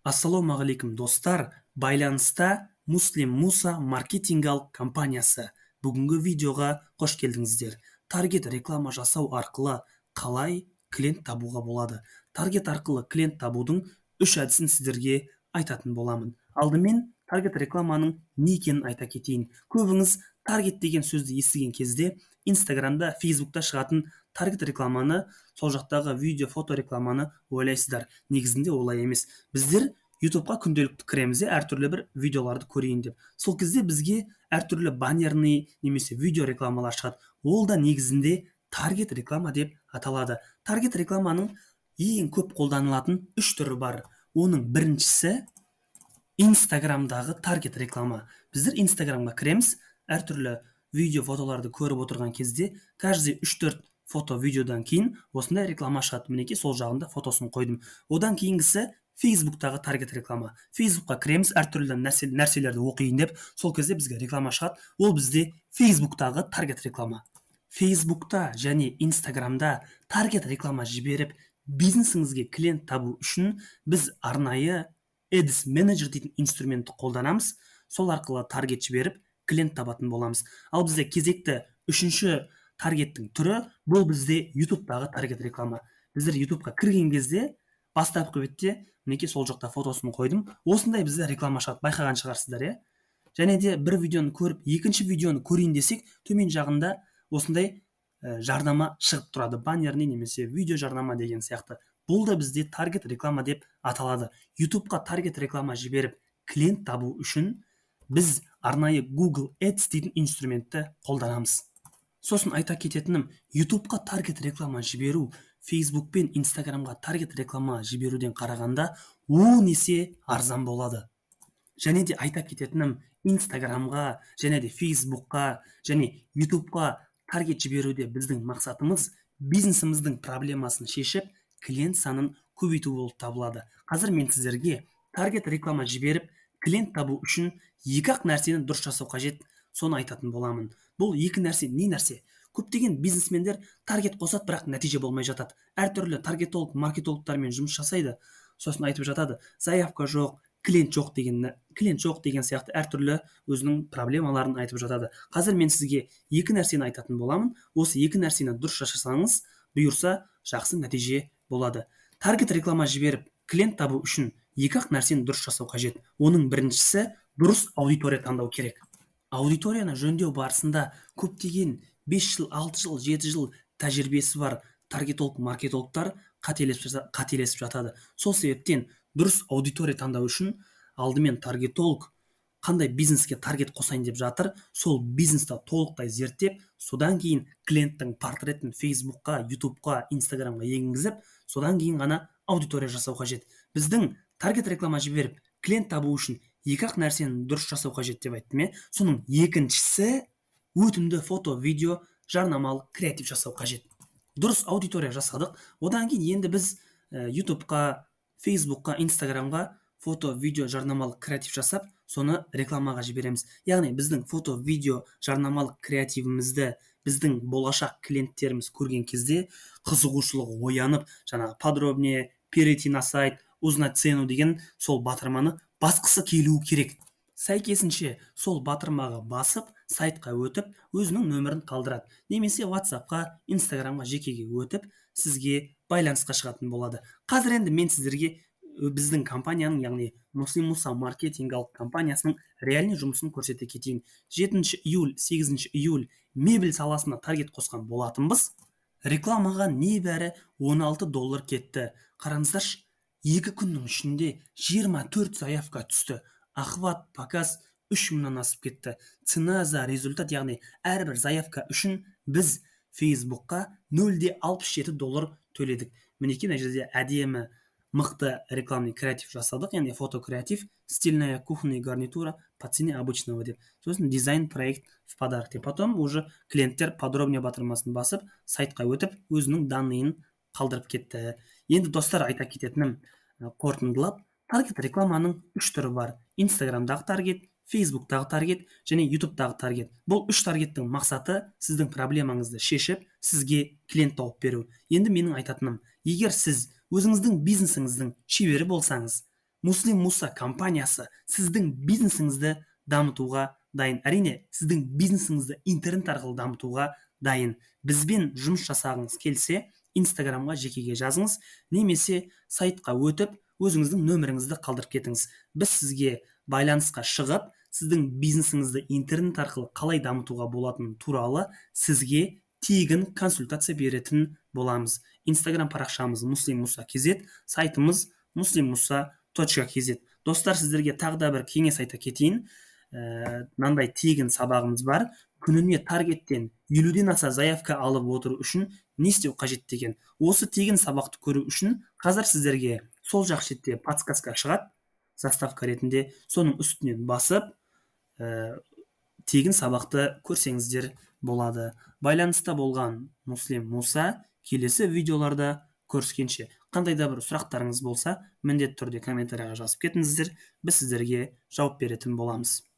Ассалаумағалейкум, достар! Байланыста Муслим Муса маркетингалық компаниясы. Бүгінгі видеоға қош келдіңіздер. Таргет реклама жасау арқылы қалай клиент табуға болады? Таргет арқылы клиент табудың үш әдісін сіздерге айтатын боламын. Алдымен таргет рекламаның не екенін айта кетейін. Көбіңіз таргет деген сөзді естіген кезде Инстаграмда, Фейсбукта шығатын таргет рекламаны, сол жақтағы видео, фото рекламаны ойлайсыздар. Негізінде олай емес. Біздер Ютубқа күнделікті кіреміз де, әртүрлі бір видеоларды көрейін деп. Сол кезде бізге әртүрлі баннерный немесе видео рекламалар шығады. Ол да негізінде таргет реклама деп аталады. Таргет рекламаның ең көп қолданылатын үш түрі бар. Оның біріншісі — Инстаграмдағы таргет реклама. Біздер Инстаграмға кіреміз, әртүрлі видео, фотоларды көріп отырған кезде каждый 3-4 фото, видеодан кейін осындай реклама шығады. Мінекей, сол жағында фотосын қойдым. Одан кейінгісі — Фейсбуктағы таргет реклама. Фейсбукқа кіреміз, әртүрлі нәрселерді оқиын деп, сол кезде бізге реклама шығады. Ол бізде Фейсбуктағы таргет реклама. Фейсбукта және Инстаграмда таргет реклама жіберіп, бизнесіңізге клиент табу үшін біз арнайы Ads Manager дейтін инструментті қолданамыз. Сол арқылы таргет жіберіп, клиент табатын боламыз. Ал бізде кезекті үшінші таргеттің түрі — бұл бізде Ютубтағы таргет реклама. Біздер Ютубқа кірген кезде бастапқы бетте, мінекей, сол жақта фотосын қойдым, осындай бізде реклама шығады, байқаған шығарсыздар, иә? Және де бір видеоны көріп, екінші видеоны көрейін десек, төмен жағында осындай жарнама шығып тұрады, баннерный немесе видео жарнама деген сияқты. Бұл да бізде таргет реклама деп аталады. Ютубқа таргет реклама жіберіп, клиент табу үшін біз арнайы Google Ads дейтін инструментті қолданамыз. Сосын айта кететінім, Ютубқа таргет реклама жіберу Фейсбук пен Инстаграмға таргет реклама жіберуден қарағанда 10 есе арзан болады. Және де айта кететінім, Инстаграмға және де Фейсбукқа және Ютубқа таргет жіберуде біздің мақсатымыз бизнесіміздің проблемасын шешіп, клиент санын көбейту болып табылады. Қазір мен сіздерге таргет реклама жіберіп, клиент табу үшін екі ақ нәрсені дұрыс жасау қажет, соны айтатын боламын. Бұл екі нәрсе не нәрсе? Көптеген бизнесмендер таргет қосады, бірақ нәтиже болмай жатады. Әртүрлі таргетолог, маркетологтармен жұмыс жасайды, сосын айтып жатады: заявка жоқ, клиент жоқ деген, клиент жоқ деген сияқты әртүрлі өзінің проблемаларын айтып жатады. Қазір мен сізге екі нәрсені айтатын боламын. Осы екі нәрсені дұрыс жасасаңыз, бұйырса, жақсы нәтиже болады. Таргет реклама жіберіп, клиент табу үшін екі ақ нәрсені дұрыс жасау қажет. Оның біріншісі — дұрыс аудитория таңдау керек. Аудиторияны жөндеу барысында көптеген 5 жыл, 6 жыл, 7 жыл тәжірибесі бар таргетолог, маркетологтар қателесіп жатады. Сол себептен дұрыс аудитория таңдау үшін алдымен таргетолог қандай бизнеске таргет қосайын деп жатыр, сол бизнесті толықтай зерттеп, содан кейін клиенттің портретін Фейсбукқа, Ютубқа, Инстаграмға енгізіп, содан кейін ғана аудитория жасау қажет. Біздің таргет реклама жіберіп, клиент табу үшін екі ақ нәрсені дұрыс жасау қажет деп айттым, иә. Соның екіншісі — өтімді фото, видео, жарнамалық креатив жасау қажет. Дұрыс аудитория жасадық. Одан кейін енді біз Ютубқа, Фейсбукқа, Инстаграмға фото, видео, жарнамалық креатив жасап, соны рекламаға жібереміз. Яғни біздің фото, видео, жарнамалық креативімізді біздің болашақ клиенттеріміз көрген кезде қызығушылығы оянып, жаңағы «подробнее», «перейти на сайт», «узнать цену» деген сол батырманы басқысы келуі керек. Сәйкесінше, сол батырмаға басып, сайтқа өтіп, өзінің нөмірін қалдырады немесе Ватсапқа, Инстаграмға жекеге өтіп, сізге байланысқа шығатын болады. Қазір енді мен сіздерге біздің компанияның, яғни Муслим Муса маркетингалық компаниясының реальный жұмысын көрсете кетейін. 7 июль, 8 июль мебель саласына таргет қосқан болатынбыз. Рекламаға небәрі 16 доллар кетті. Қараңыздаршы, 2 күннің ішінде 24 заявка түсті. Охват, показ 3000-нан асып кетті. Цена за результат, яғни әрбір заявка үшін біз Фейсбукқа 0,67 доллар төледік. Мінекей, мына жерде әдемі, мықты рекламный креатив жасадық, яғни фото креатив «Стильная кухонная гарнитура по цене обычного» деп, сосын «Дизайн проект в подарок» деп. Потом уже клиенттер «подробнее» батырмасын басып, сайтқа өтіп, өзінің данныйын қалдырып кетті. Енді, достар, айта кететінім, қорытындылап, таргет рекламаның үш түрі бар: Инстаграмдағы таргет, Фейсбуктағы таргет және Ютубтағы таргет. Бұл үш таргеттің мақсаты — сіздің проблемаңызды шешіп, сізге клиент тауып беру. Енді менің айтатыным, егер сіз өзіңіздің бизнесіңіздің шебері болсаңыз Муслим Муса компаниясы сіздің бизнесіңізді дамытуға дайын. Әрине, сіздің бизнесіңізді интернет арқылы дамытуға дайын. Бізбен жұмыс жасағыңыз келсе, Инстаграмға жекеге жазыңыз немесе сайтқа өтіп, өзіңіздің нөміріңізді қалдырып кетіңіз. Біз сізге байланысқа шығып, сіздің бизнесіңізді интернет арқылы қалай дамытуға болатыны туралы сізге тегін консультация беретін боламыз. Инстаграм парақшамыз Муслим Муса kz, сайтымыз muslimmusa.kz. Достар, сіздерге тағы да бір кеңес айта кетейін. Мынандай тегін сабағымыз бар. Күніне таргеттен 50-ден аса заявка алып отыру үшін не істеу қажет деген. Осы тегін сабақты көру үшін қазір сіздерге сол жақ шетте подсказка шығады, заставка ретінде, соның үстінен басып, тегін сабақты көрсеңіздер болады. Байланыста болған Муслим Муса, келесі видеоларда көріскенше. Қандай да бір сұрақтарыңыз болса, міндетті түрде комментарияға жазып кетіңіздер, біз сіздерге жауап беретін боламыз.